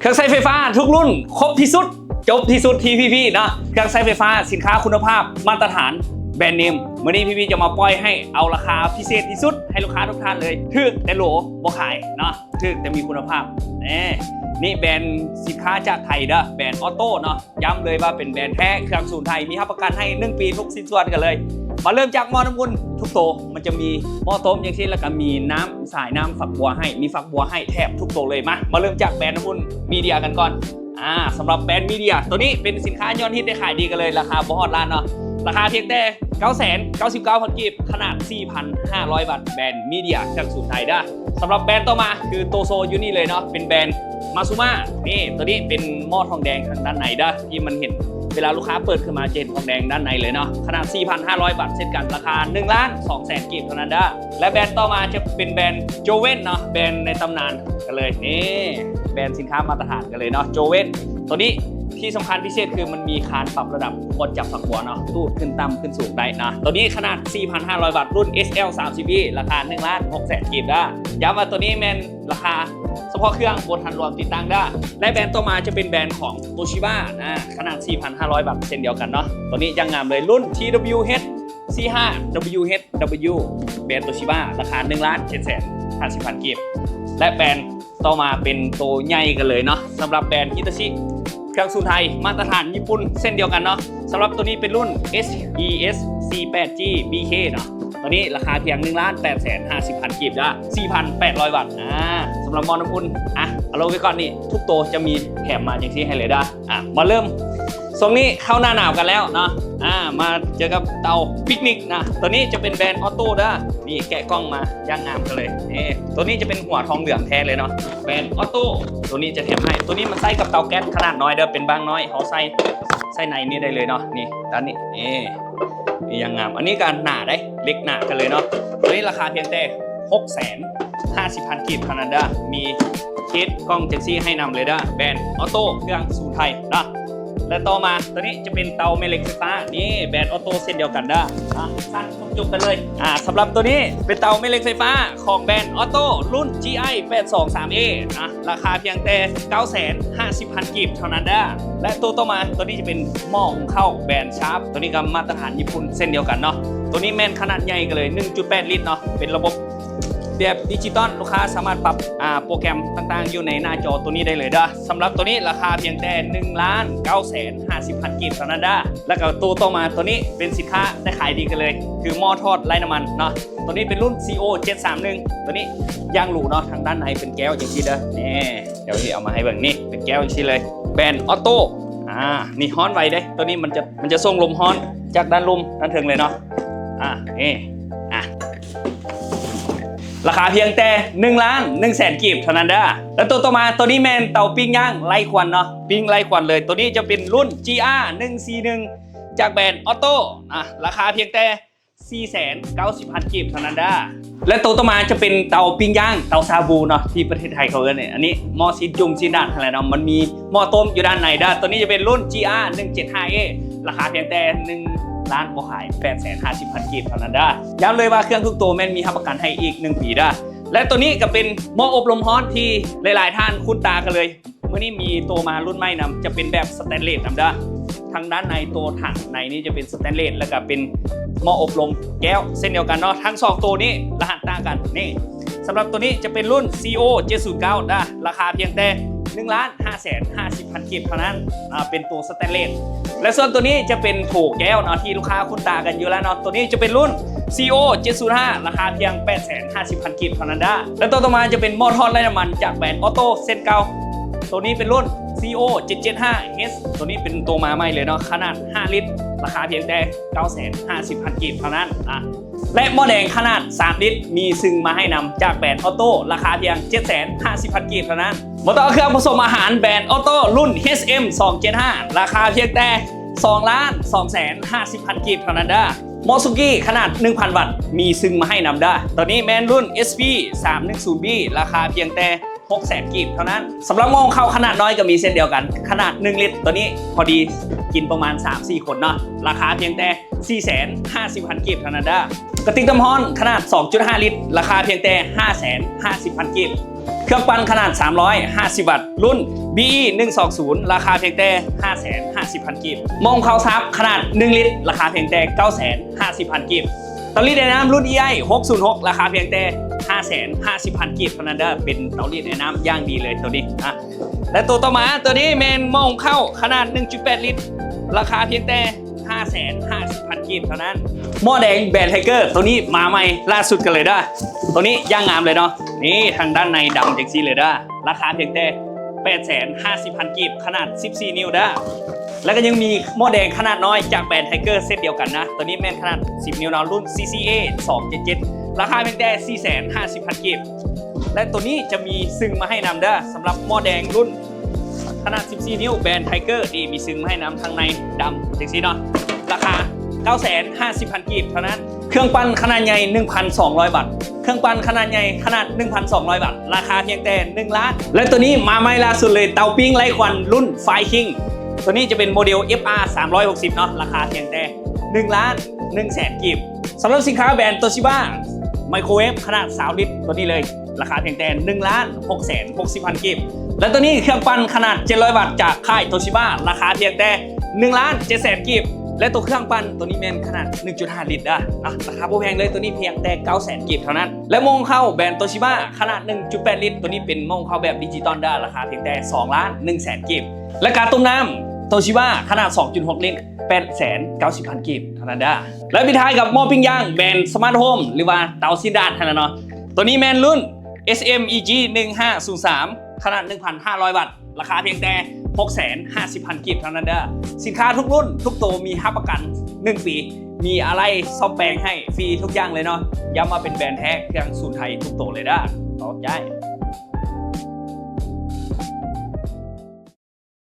ເຄື່ອງໃຊ້ໄຟຟ້າທຸກລຸ້ນ ຄົບທີ່ສຸດ ຈົບທີ່ສຸດທີ່ພີພີເນາະ. ເຄື່ອງໃຊ້ໄຟຟ້າ ສິນຄ້າຄຸນນະພາບ ມາດຕະຖານ ແບຣນເນມ. ມື້ນີ້ພີພີຈະມາປ່ອຍໃຫ້ເອົາລາຄາພິເສດທີ່ສຸດ ໃຫ້ລູກຄ້າທຸກທ່ານເລີຍ. ຖືກແຕ່ຫຼູ ບໍ່ຂາຍເນາະ, ຖືກແຕ່ມີຄຸນນະພາບ. ນີ້ ນີ້ແບຣນສິນຄ້າຈາກໄທເດີ້ ແບຣນອອໂຕ້ເນາະ. ຢ້ຳເລີຍວ່າເປັນແບຣນແທ້ ເຄື່ອງສູນໄທ ມີຮັບປະກັນໃຫ້ໜຶ່ງປີທຸກຊິ້ນສ່ວນກັນເລີຍ. ມາເລີ່ມຈາກໝໍ້ນ້ຳອຸ່ນ. ທຸກໂຕມັນຈະມີໝໍ້ຕົ້ມຈັ່ງຊີ້ ແລ້ວກໍມີນ້ຳ ສາຍນ້ຳຝັກບົວໃຫ້ ມີຝັກບົວໃຫ້ແຖມທຸກໂຕເລີຍ. ມາ ມາເລີ່ມຈາກແບຣນນ້ຳອຸ່ນມີເດຍກັນກ່ອນ. ອາ ສຳລັບແບຣນມີເດຍ ໂຕນີ້ເປັນສິນຄ້າຍອດຮິດ ໄດ້ຂາຍດີກັນເລີຍ ລາຄາບໍ່ຮອດລ້ານເນາະ. ລາຄາພຽງແຕ່ເກົ້າແສນເກົ້າສິບເກົ້າພັນກີບ ຂະໜາດສີ່ພັນຫ້າຮ້ອຍວັດ ແບຣນມີເດຍ ເຄື່ອງສູນໄທເດີ້. ສຳລັບແບຣນຕໍ່ມາ ຄືໂຕໂຊຢູ່ນີ້ເລີຍເນາະ ເປັນແບຣນມາຊູມາ. ນີ້ ໂຕນີ້ເປັນໝໍ້ທອງແດງທາງດ້ານໃນເດີ້ ທີ່ມັນເຫັນ ເວລາລູກຄ້າເປີດຂຶ້ນມາຈະເຫັນທອງແດງດ້ານໃນເລີຍເນາະ. ຂະໜາດສີ່ພັນຫ້າຮ້ອຍວັດເຊັ່ນກັນ ລາຄາໜຶ່ງລ້ານສອງແສນກີບເທົ່ານັ້ນເດີ້. ແລະແບຣນຕໍ່ມາຈະເປັນແບຣນໂຈເວນເນາະ ແບຣນໃນຕຳນານກັນເລີຍ. ນີ້ ແບຣນສິນຄ້າມາດຕະຖານກັນເລີຍເນາະ ໂຈເວນ. ໂຕນີ້ທີ່ສຳຄັນພິເສດຄືມັນມີຄານປັບລະດັບບ່ອນຈັບຝັກບົວເນາະ ຕູດຂຶ້ນຕ່ຳຂຶ້ນສູງໄດ້ເນາະ. ໂຕນີ້ຂະໜາດສີ່ພັນຫ້າຮ້ອຍວັດ ລຸ້ນ ເອສແອລສາມສິບບີ ລາຄາໜຶ່ງລ້ານຫົກແສນກີບເດີ້. ຢ້ຳວ່າໂຕນີ້ແມ່ນລາຄາສະເພາະເຄື່ອງ ບໍ່ທັນລວມຕິດຕັ້ງເດີ້. ແລະແບຣນຕໍ່ມາຈະເປັນແບຣນຂອງໂຕຊິບານະ ຂະໜາດສີ່ພັນຫ້າຮ້ອຍວັດເຊັ່ນດຽວກັນເນາະ. ໂຕນີ້ຢ່າງງາມເລີຍ ລຸ້ນ ທີດັບເບິນຢູເອັດສີ່ຫ້າ ດັບເບິນຢູເອັດດັບເບິນຢູ ແບຣນໂຕຊິບາ ລາຄາໜຶ່ງລ້ານເຈັດແສນຫ້າສິບພັນກີບ. ແລະແບຣນຕໍ່ມາເປັນໂຕໃຫຍ່ກັນເລີຍເນາະ ສຳລັບແບຣນຮິຕາຊິ ເຄື່ອງສູນໄທ ມາດຕະຖານຍີ່ປຸ່ນເຊັ່ນດຽວກັນເນາະ. ສຳລັບໂຕນີ້ເປັນລຸ້ນ ເອສອີເອັສສີ່ແປດຈີ ບີເຄ ເນາະ. ໂຕນີ້ລາຄາພຽງໜຶ່ງລ້ານແປດແສນຫ້າສິບພັນກີບເດີ້ ສີ່ພັນແປດຮ້ອຍວັດ. ອາ ສຳລັບໝໍ້ນ້ຳອຸ່ນ ອາ ເອົາລົງໄວ້ກ່ອນ. ນີ້ທຸກໂຕຈະມີແຖມມາຈັ່ງຊີ້ໃຫ້ເລີຍເດີ້. ອາ ມາເລີ່ມ ຊ່ວງນີ້ເຂົ້າໜ້າໜາວກັນແລ້ວເນາະ. ອາ ມາເຈີກັບເຕົາປິກນິກນະ. ໂຕນີ້ຈະເປັນແບຣນອອໂຕ້ເດີ້. ນີ້ແກະກ່ອງມາຢ່າງງາມກັນເລີຍ. ນີ້ ໂຕນີ້ຈະເປັນຫົວທອງເຫຼືອງແທ້ເລີຍເນາະ ແບຣນອອໂຕ້. ໂຕນີ້ຈະແຖມໃຫ້ ໂຕນີ້ມັນໃຊ້ກັບເຕົາແກັສຂະໜາດນ້ອຍເດີ້ ເປັນບັ້ງນ້ອຍ ເຮົາໃສ່ ໃສ່ໃນນີ້ໄດ້ເລີຍເນາະ. ນີ້ ດ້ານນີ້ ນີ້ ນີ້ຢ່າງງາມ. ອັນນີ້ກໍໜາເດ້ ເຫຼັກໜາກັນເລີຍເນາະ. ໂຕນີ້ລາຄາພຽງແຕ່ຫົກແສນຫ້າສິບພັນກີບເທົ່ານັ້ນເດີ້. ມີເຄສກ່ອງຈັ່ງຊີ້ໃຫ້ນຳເລີຍເດີ້ ແບຣນອອໂຕ້ ເຄື່ອງສູນໄທເນາະ. ແລະຕໍ່ມາໂຕນີ້ຈະເປັນເຕົາແມ່ເຫຼັກໄຟຟ້າ. ນີ້ແບຣນອອໂຕ້ເຊັ່ນດຽວກັນເດີ້. ອາ ສັ້ນຈົບກັນເລີຍ. ອາ ສຳລັບໂຕນີ້ເປັນເຕົາແມ່ເຫຼັກໄຟຟ້າຂອງແບຣນອອໂຕ້ ລຸ້ນ ຈີໄອ ແປດສອງສາມເອ ອາ ລາຄາພຽງແຕ່ເກົ້າແສນຫ້າສິບພັນກີບເທົ່ານັ້ນເດີ້. ແລະໂຕຕໍ່ມາ ໂຕນີ້ຈະເປັນໝໍ້ຫຸງເຂົ້າແບຣນຊາບ. ໂຕນີ້ກໍມາດຕະຖານຍີ່ປຸ່ນເຊັ່ນດຽວກັນເນາະ. ໂຕນີ້ແມ່ນຂະໜາດໃຫຍ່ກັນເລີຍ ໜຶ່ງຈຸດແປດລິດເນາະ ເປັນລະບົບ ແບບດິຈິຕອນ ລູກຄ້າສາມາດປັບ ອາ ໂປຣແກຣມຕ່າງໆຢູ່ໃນໜ້າຈໍໂຕນີ້ໄດ້ເລີຍເດີ້. ສຳລັບໂຕນີ້ລາຄາພຽງແຕ່ໜຶ່ງລ້ານເກົ້າແສນຫ້າສິບພັນກີບເທົ່ານັ້ນເດີ້. ແລ້ວກໍໂຕຕໍ່ມາ ໂຕນີ້ເປັນສິນຄ້າໄດ້ຂາຍດີກັນເລີຍ ຄືໝໍ້ທອດໄຮ້ນ້ຳມັນເນາະ. ໂຕນີ້ເປັນລຸ້ນ ຊີໂອ ເຈັດສາມໜຶ່ງ. ໂຕນີ້ຢ່າງຫຼູເນາະ ທາງດ້ານໃນເປັນແກ້ວຈັ່ງຊີ້ເດີ້. ນີ້ ດຽວຊິເອົາມາໃຫ້ເບິ່ງ. ນີ້ເປັນແກ້ວຈັ່ງຊີ້ເລີຍ ແບຣນອອໂຕ້. ອາ ນີ້ຮ້ອນໄວເດ້ ໂຕນີ້ມັນຈະ ມັນຈະສົ່ງລົມຮ້ອນຈາກດ້ານລຸ່ມດ້ານເທິງເລີຍເນາະ. ອາ ນີ້ ອາ ລາຄາພຽງແຕ່ໜຶ່ງລ້ານໜຶ່ງແສນກີບເທົ່ານັ້ນເດີ້. ແລ້ວໂຕຕໍ່ມາ ໂຕນີ້ແມ່ນເຕົາປີ້ງຍ່າງໄຮ້ຄວັນເນາະ ປີ້ງໄຮ້ຄວັນເລີຍ. ໂຕນີ້ຈະເປັນລຸ້ນ ຈີອາ ໜຶ່ງສີ່ໜຶ່ງ ຈາກແບຣນອອໂຕ້ ອາ ລາຄາພຽງແຕ່ສີ່ແສນເກົ້າສິບພັນກີບເທົ່ານັ້ນເດີ້. ແລະໂຕຕໍ່ມາຈະເປັນເຕົາປີ້ງຍ່າງ ເຕົາຊາບູເນາະ ທີ່ປະເທດໄທເຂົາເອີ້ນນີ້. ອັນນີ້ໝໍ້ຊີ້ນຈຸ່ມຊີ້ນດາດຫັ້ນແຫຼະເນາະ ມັນມີໝໍ້ຕົ້ມຢູ່ດ້ານໃນເດີ້. ໂຕນີ້ຈະເປັນລຸ້ນ ຈີອາ ໜຶ່ງເຈັດຫ້າເອ ລາຄາພຽງແຕ່ໜຶ່ງລ້ານບໍ່ຂາຍ ແປດແສນຫ້າສິບພັນກີບເທົ່ານັ້ນເດີ້. ຢ້ຳເລີຍວ່າເຄື່ອງທຸກໂຕແມ່ນມີຮັບປະກັນໃຫ້ອີກໜຶ່ງປີເດີ້. ແລະໂຕນີ້ກໍເປັນໝໍ້ອົບລົມຮ້ອນທີ່ຫຼາຍໆທ່ານຄຸ້ນຕາກັນເລີຍ. ມື້ນີ້ມີໂຕມາລຸ້ນໃໝ່ນຳ ຈະເປັນແບບສະແຕນເລດນຳເດີ້. ທາງດ້ານໃນໂຕຖັງໃນນີ້ຈະເປັນສະແຕນເລດ ແລ້ວກໍເປັນໝໍ້ອົບລົມແກ້ວເຊັ່ນດຽວກັນເນາະ. ທັງສອງໂຕນີ້ລະຫັດຕ່າງກັນ. ນີ້ ສຳລັບໂຕນີ້ຈະເປັນລຸ້ນ ຊີໂອ ເຈັດສູນເກົ້າເດີ້ ລາຄາພຽງແຕ່ໜຶ່ງລ້ານຫ້າແສນຫ້າສິບພັນກີບເທົ່ານັ້ນ. ອາ ເປັນໂຕສະແຕນເລດ ແລະສ່ວນໂຕນີ້ຈະເປັນໂຖແກ້ວເນາະ ທີ່ລູກຄ້າຄຸ້ນຕາກັນຢູ່ແລ້ວເນາະ. ໂຕນີ້ຈະເປັນລຸ້ນ ຊີໂອ ເຈັດສູນຫ້າ ລາຄາພຽງແປດແສນຫ້າສິບພັນກີບເທົ່ານັ້ນເດີ້. ແລະໂຕຕໍ່ມາຈະເປັນໝໍ້ທອດໄຮ້ນ້ຳມັນຈາກແບຣນອອໂຕ້ເຊັ່ນເກົ່າ. ໂຕນີ້ເປັນລຸ້ນ ຊີໂອ ເຈັດເຈັດຫ້າເອັດ ໂຕນີ້ເປັນໂຕມາໃໝ່ເລີຍເນາະ ຂະໜາດຫ້າລິດ ລາຄາພຽງແຕ່ເກົ້າແສນຫ້າສິບພັນກີບເທົ່ານັ້ນ. ອາ ແລະໝໍ້ແດງຂະໜາດສາມລິດ ມີຊຶ່ງມາໃຫ້ນຳຈາກແບຣນອອໂຕ້ ລາຄາພຽງເຈັດແສນຫ້າສິບພັນກີບເທົ່ານັ້ນ. ມາຕໍ່ເຄື່ອງປະສົມອາຫານແບຣນອອໂຕ້ລຸ້ນ ເອັດເອັມສອງເຈັດຫ້າ ລາຄາພຽງແຕ່ສອງລ້ານສອງແສນຫ້າສິບພັນກີບເທົ່ານັ້ນເດີ້. ໝໍ້ສຸກີຂະໜາດໜຶ່ງພັນວັດ ມີຊຶ່ງມາໃຫ້ນຳເດີ້. ໂຕນີ້ແມ່ນລຸ້ນ ເອັສພີສາມໜຶ່ງສູນບີ ລາຄາພຽງແຕ່ຫົກແສນກີບເທົ່ານັ້ນ. ສຳລັບໝໍ້ເຂົ້າຂະໜາດນ້ອຍກໍມີເຊັ່ນດຽວກັນ ຂະໜາດໜຶ່ງລິດ ໂຕນີ້ພໍດີກິນປະມານສາມສີ່ຄົນເນາະ ລາຄາພຽງແຕ່ສີ່ແສນຫ້າສິບພັນກີບເທົ່ານັ້ນເດີ້. ກະຕິກນ້ຳຮ້ອນຂະໜາດສອງຈຸດຫ້າລິດ ລາຄາພຽງແຕ່ຫ້າແສນຫ້າສິບພັນກີບ. ເຄື່ອງປັ່ນຂະໜາດສາມຮ້ອຍຫ້າສິບວັດ ລຸ້ນ ບີອີ ໜຶ່ງສອງສູນ ລາຄາພຽງແຕ່ຫ້າແສນຫ້າສິບພັນກີບ. ໝໍ້ຫຸງເຂົ້າສາບຂະໜາດໜຶ່ງລິດ ລາຄາພຽງແຕ່ເກົ້າແສນຫ້າສິບພັນກີບ. ເຕົາລີດໄອນ້ຳລຸ້ນ ອີໄອ ຫົກສູນຫົກ ລາຄາພຽງແຕ່ຫ້າແສນຫ້າສິບພັນກີບເທົ່ານັ້ນເດີ້. ເປັນເຕົາລີດໄອນ້ຳຢ່າງດີເລີຍໂຕນີ້ນະ. ແລະ ໂຕຕໍ່ມາ ໂຕນີ້ແມ່ນໝໍ້ຫຸງເຂົ້າຂະໜາດໜຶ່ງຈຸດແປດລິດ ລາຄາພຽງແຕ່ຫ້າແສນຫ້າສິບພັນກີບເທົ່ານັ້ນ. ໝໍ້ແດງແບຣນໄທເກີ ໂຕນີ້ມາໃໝ່ລ່າສຸດກັນເລີຍເດີ້. ໂຕນີ້ຢ່າງງາມເລີຍເນາະ. ນີ້ ທາງດ້ານໃນດຳຈັ່ງຊີ້ເລີຍເດີ້. ລາຄາພຽງແຕ່ແປດແສນຫ້າສິບພັນກີບ ຂະໜາດສິບສີ່ນິ້ວເດີ້. ແລ້ວກໍຍັງມີໝໍ້ແດງຂະໜາດນ້ອຍຈາກແບຣນໄທເກີເຊັ່ນດຽວກັນນະ. ໂຕນີ້ແມ່ນຂະໜາດສິບນິ້ວເນາະ ລຸ້ນ ຊີຊີເອ ສອງເຈັດເຈັດ ລາຄາພຽງແຕ່ສີ່ແສນຫ້າສິບພັນກີບ. ແລະ ໂຕນີ້ຈະມີຊຶງມາໃຫ້ນຳເດີ້ ສຳລັບໝໍ້ແດງລຸ້ນຂະໜາດສິບສີ່ນິ້ວແບຣນໄທເກີນີ້ ມີຊຶງມາໃຫ້ນຳທາງໃນດຳຈັ່ງຊີ້ເນາະ. ລາຄາເກົ້າແສນຫ້າສິບພັນກີບເທົ່ານັ້ນ. ເຄື່ອງປັ່ນຂະໜາດໃຫຍ່ໜຶ່ງພັນສອງຮ້ອຍວັດ ເຄື່ອງປັ່ນຂະໜາດໃຫຍ່ຂະໜາດໜຶ່ງພັນສອງຮ້ອຍວັດ ລາຄາພຽງແຕ່ໜຶ່ງລ້ານ. ແລະ ໂຕນີ້ມາໃໝ່ລ່າສຸດເລີຍ ເຕົາປີ້ງໄຮ້ຄວັນລຸ້ນ ຟາຍຄິງ ໂຕນີ້ຈະເປັນໂມເດລ ເອັຟອາ ສາມຮ້ອຍຫົກສິບເນາະ ລາຄາພຽງແຕ່ໜຶ່ງລ້ານໜຶ່ງແສນກີບ. ສຳລັບສິນຄ້າແບຣນໂຕຊິບາ ໄມໂຄຣເວຟຂະໜາດຊາວລິດ ໂຕນີ້ເລີຍ ລາຄາພຽງແຕ່ໜຶ່ງລ້ານຫົກແສນຫົກສິບພັນກີບ. ແລະ ໂຕນີ້ເຄື່ອງປັ່ນຂະໜາດເຈັດຮ້ອຍວັດຈາກຄ້າຍໂຕຊິບາ ລາຄາພຽງແຕ່ໜຶ່ງລ້ານເຈັດແສນກີບ. ແລະ ໂຕເຄື່ອງປັ່ນໂຕນີ້ແມ່ນຂະໜາດໜຶ່ງຈຸດຫ້າລິດເດີ້. ອ່ະ ລາຄາບໍ່ແພງເລີຍ ໂຕນີ້ພຽງແຕ່ເກົ້າແສນກີບເທົ່ານັ້ນ. ແລະ ໝໍ້ຫຸງເຂົ້າແບຣນໂຕຊິບາຂະໜາດໜຶ່ງຈຸດແປດລິດ ໂຕນີ້ເປັນໝໍ້ຫຸງເຂົ້າແບບດິຈິຕອນເດີ້ ລາຄາພຽງແຕ່ສອງລ້ານໜຶ່ງແສນກີບ. ແລະ ກາຕົ້ມນ້ຳໂຕຊິບາຂະໜາດສອງຈຸດຫົກລິດ ແປດແສນເກົ້າສິບພັນກີບເທົ່ານັ້ນເດີ້. ແລ້ວປິດທ້າຍກັບໝໍ້ປີ້ງຍ່າງແບຣນສະມາດໂຮມ ຫຼືວ່າເຕົາຊິນດາດຫັ້ນນະເນາະ. ໂຕນີ້ແມ່ນລຸ້ນ ເອສເອັມອີຈີ ໜຶ່ງຫ້າສູນສາມ ຂະໜາດໜຶ່ງພັນຫ້າຮ້ອຍວັດ ລາຄາພຽງແຕ່ຫົກແສນຫ້າສິບພັນກີບເທົ່ານັ້ນເດີ້. ສິນຄ້າທຸກລຸ້ນທຸກໂຕມີຮັບປະກັນໜຶ່ງປີ ມີອາໄຫຼ່ສ້ອມແປງໃຫ້ຟຣີທຸກຢ່າງເລີຍເນາະ. ຢ້ຳວ່າເປັນແບຣນແທ້ ເຄື່ອງສູນໄທທຸກໂຕເລີຍເດີ້. ຂອບໃຈ.